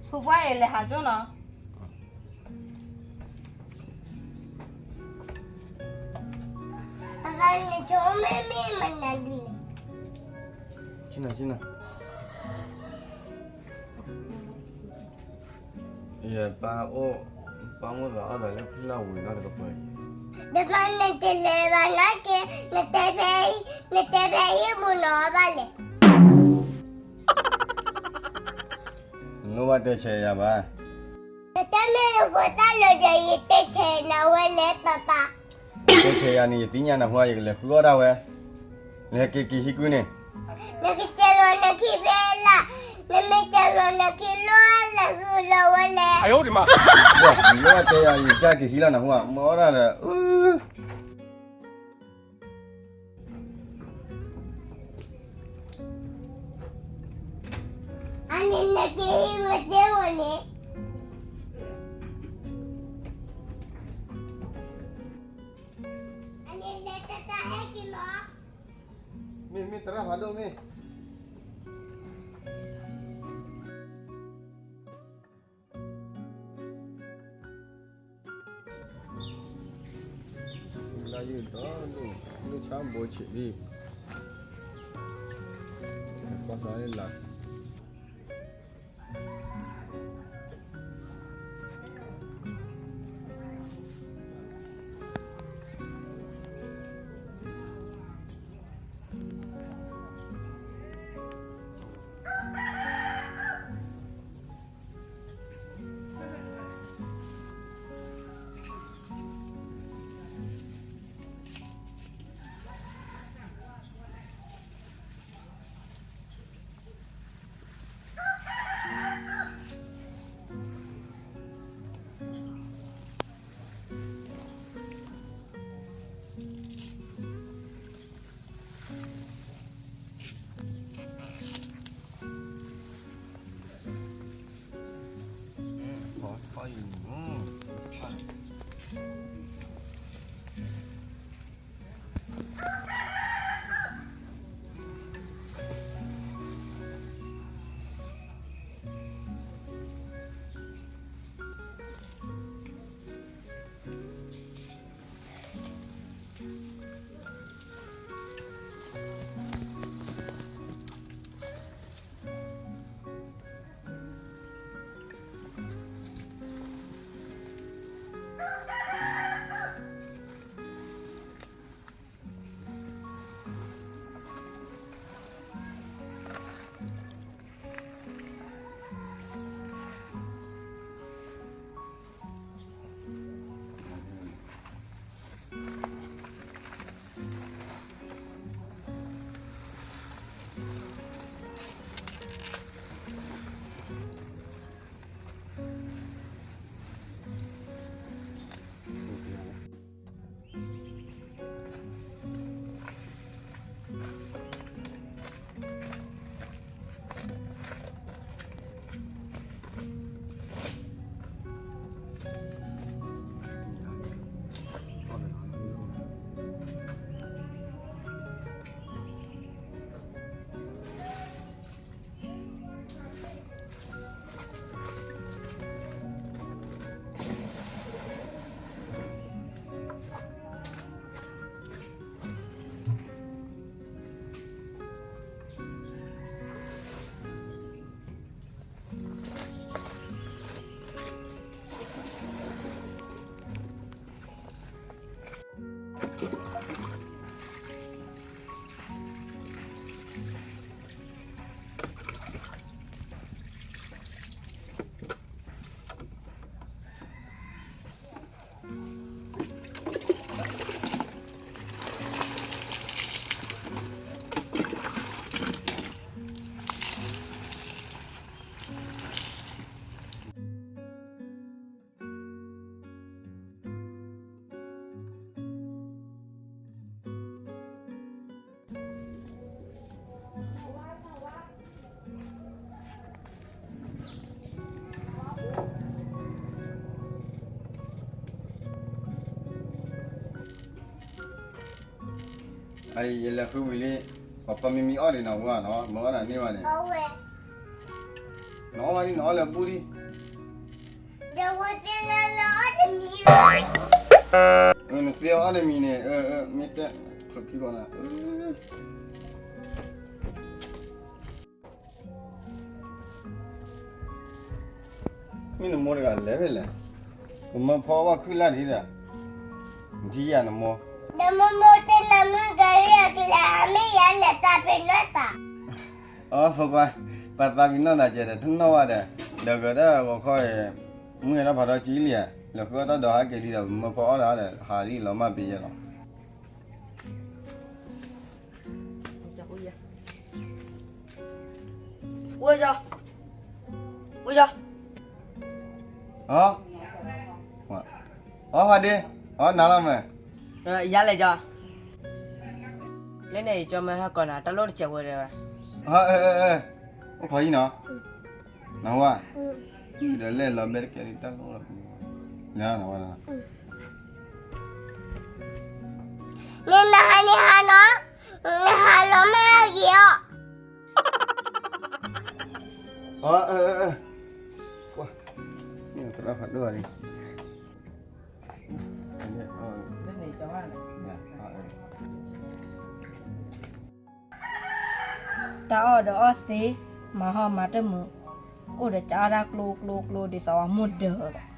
ဖိခွါအံၤလဲၤဟးကၠိနီၤ. ပၢ်နကၠိမ့မ့ၢ်မနုၤလဲၣ်. ဆ့ၣ်နီၤ ဆ့ၣ်နီၤ. ယပၢ်အိၣ်, ပၢ်မိၣ်သးအီၣ်သးလၢဖုလၢ်ဝံၤနီတကပၤအံၤ. ဒီးပၢ်နတလဲၤဘၣ်နာ်က့, နတဲဖဲ, နတဲဖဲဟံၣ်ပူၤနီၤဘၣ်လဲၣ်. နလိၣ်ဘၣ်တဲဆဲးယၤဘၣ်. နတမ့ၢ်ယဖိသၣ်လၢၤဒီး ယတဲဆဲးနၤဝဲလဲၣ် ပၢ်ပၢ်. တဲဆဲးယၤန့ၣ် ယသ့ၣ်ညါနၢ်ဟူဧါ, ယကလဲၤဃုအီၣ်ဒၣ်ဝဲ, နဟဲက့ၤက့ၤဟံၣ်ကုန့ၣ်. နကစဲးလီၤနခံဖဲလၢ်, နမ့ၢ်စဲးလီၤနခံလီၤလဲၤဃုလီၤဝဲလဲၣ်. နလိၣ်ဘၣ်တဲယၤ ယကစၢ်က့ၤဟံၣ်လီၤနၢ်ဟူဧါ, မ့ၢ်အီၣ်ဒၣ်ဒီး အန့ၣ်နက့ၤဟံၣ်ဝဲသ့ဝဲန့ၣ်, အန့ၣ်လဲၤတၢ်တၢ်ဟဲက့ၤလီၤ. မ့ၢ်မ့ၢ်သရၣ်ဖးဒိၣ်မ့ၢ် လၢယုၢ်ဒီး လၢဆၣ်ဘိဆံးလံ, ပှၤသးလၢလၢ ယလဲၤဃုဝံၤလံ, ပှၤဖီမံမံအီၣ်ဒံးနီၤဝဲနီၤ, မ့ၢ်အီၣ်ဒၣ်န့ၢ်ဘၣ်န့ၣ်, နအီၣ်ဘၣ်ဒံး နအီၣ်လၢဘူၣ်ဒံး, နသ့အီၣ်တမံၤန့ၣ်, မ့ၢ်တဲ, မ့ၢ်နမိၢ်တဂၤလဲၤဖဲလဲၣ်, ကမၢဖီအီၣ်ဘၣ်ခုၣ်လၢ်ဒံးဒီး, နထံၣ်ယၤနမိၢ်, နမိၢ်မိၢ်တဲနမုၢ်ကရံၣ်အကလဲၤ မ့ၢ်ယၤလဲၤသးပ့ၤနီၣ်သး, အဖိခွါ, ပသးပ့ၤနီၣ်သးကဲဒီး တနီၣ်ဘၣ်ဒီး, ဒီးကဒီးဂီၤခီအံၤ, မုၢ်ဟဲထီၣ်ဖးထီၣ်ကံလံဧါ, လဲၤဃုအီၣ်တၢ်ဒီးဟးက့ၤလံဒီး ပမၢဖီအီၣ်ဒီးဟးလံလီၤမၢ်ပ့ၤယဲလီၤ. ဝဲယီၤ, ဝဲယီၤ, အီ, အီဖးဒ့, အီနၤလီၤမး, ယၤလဲၣ်ယီၤ, လၢန့ၣ်ယကၠီမ့ၢ်ဟဲကိးနၤ တၢ်လိၣ်တစဲးဝဲဒၣ်ဝဲ, အိၣ်ခိးအံၤနီၤ, နဝဲ, ဒီးလဲၤလီၤဘဲတကဲလံတၢ်လိၣ်လီၤ, နဝဲ, နနဟးန့ၣ်ဟးနီၤ, နဟးလီၤမၢ်ဂ့ၤအီၤ. အ, သရၣ်ဖးဒိၣ်လံ, တၢ်အီၣ်ဒီးအီၣ်သ့, မၤဟီၣ်မၤတမုာ်, အိၣ်ဒီးကအီၣ်တၢ်ကျိကျိကျိ ဒ်သိးအမိၢ်ဒၢး